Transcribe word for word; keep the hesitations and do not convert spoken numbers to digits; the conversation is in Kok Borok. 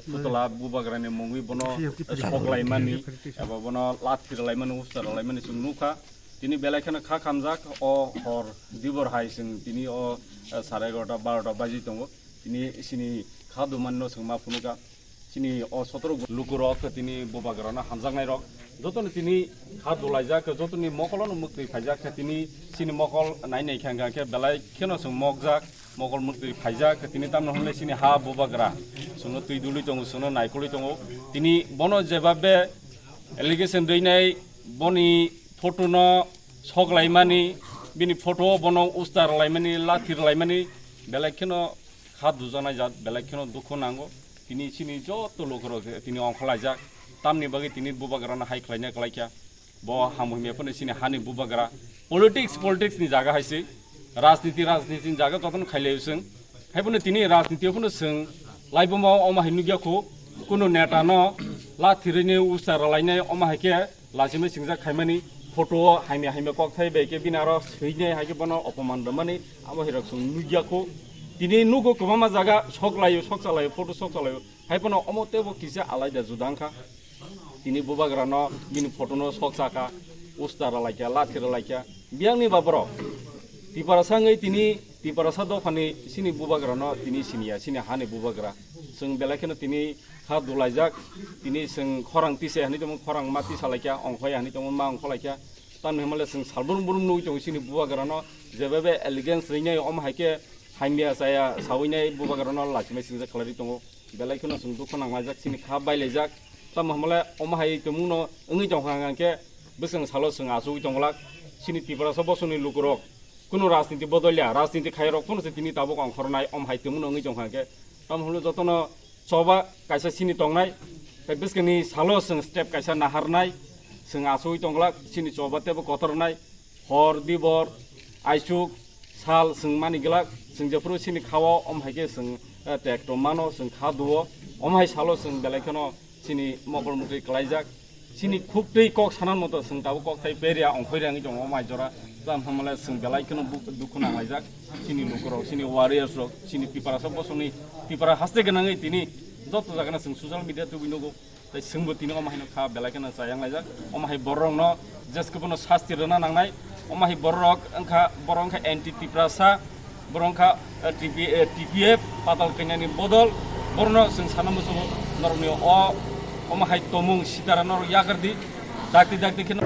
Putla bubagrani mungwi bono sok laimani, eba bono lathi rwlaimani, usta rwlaimani chwng nukha. Tini belai kheno kha khamjak, o hor dibor hai chwng tini o, eh, sare egarota barota baji tongo. Tini chini kha dumani no chwng ma phunukha. Chini o sotoro lukurok tini bubagrano hamjaknairok. Jotono tini kha dulaijak, jotoni mokolono mwktwi phaijak, tini chini mokol nai nai kha, hwnkha khe belai kheno chwng mokjak. Mokol mwktwi phaijak, tini tamno hwnle chini ha bubagra. Chwngno twi dului tongo, chwngno naikolwi tongo. Tini bono jeba be allegation rwinai, boni photo no sok laimani, bini photo o bono usta rwlaimani, lathi rwlaimani, belai kheno kha dujaknai jat, belai kheno dukhu nango. Tini chini joto lukurok tini ongkhorlaijak. Tamni bagwi tini bubagrano hai khlaina klaikha. Bo hamhimya phano chini hani bubagra. Politics, politics ni jaga hai se. Rajniti, rajniti ni jaga jotono khailai chwng. Hai phano tini rajniti phano chwng laibomo omo hai nukya kho. Kuno neta no lathi rwini usta rwlainai omo hai khe lachimai chingjak khaimani photo o hamya hamya kokthai bai khe bini aro swinai hai khe bono opoman rwmani abo hai rok chwng nukya kho. Tini nugo kwbangma jaga sok laio, sok chalaio, photo sok chalaio. Hai phano omo teibo kisa alaida juda wngkha. Tini bubagrano bini photo no sok chakha, usta rwlaikha, lathi rwlaikha. Biyangni ba borok Tiprasa wngwi tini Tiprasa dophani chini bubagrano tini siniya, chini hani bubagra. Chwng belai kheno tini kha dulaijak, tini chwng khorang tise hinwi tongmung, khorang ma tisalaikha, ongkhoi hinwi tongmung, ma ongkholaikha. Tamni hwnmale chwng salbrum brum nugwi tongo chini bubagrano, jebebe allegiance rinai omo hai khe hamya chaya sawinai bubagrano lachimai singjak khlaiwi tongo. Belai kheno chwng dukhu nanglaijak, chini kha bailaijak. Tamo hwnmale omo hai tongmungno wngwi tongkha hwnkhe bwswng salo chwng achugwi tongwlak. Chini Tiprasa bosongni lukurok kunu rajniti bodolya, rajniti khairok phano se tini tabuk ongkhornai omo hai tongmungno wngwi tongkha hwnkhe. Tamo hwnle jotono choba kaisa chini tongnai, tei bwskangni salo chwng step kaisa naharnai, chwng achugwi tongwlak, chini choba teibo kotor wngnai. Hor dibor, aisuk, sal chwng mani glak, chwng jephuru chini khao, om hai khe chwng, eh, tekto mano, chwng kha duo, om hai salo chwng belai kheno chini mokol mwtwi klaijak. Chini khuk twi kok sanan moto chwng tabuk kok thai peria ongkhoi rangwi tongo, om hai jora. Tamo hwnmale chwng belai kheno bu-, dukhu nanglaijak. Chini lukurok, chini warriors rok, chini Tiprasa bosongni, Tipra haste gwnangwi tini joto jagano chwng social media tubui nugo. Tei chwngbo tini omo haino kha belai kheno chayang laijak. Omo hai bororokno jeske bono sasti rwna nangnai. Omo hai bororok wngkha, borok wngkha anti Tiprasa, borok wngkha, eh, T P, eh, T P F, Patal Kanyani bodol. Borokno chwng sana muchungo norokni o, omo hai tomung sitara norok yakardi. Dakti dakti kheno.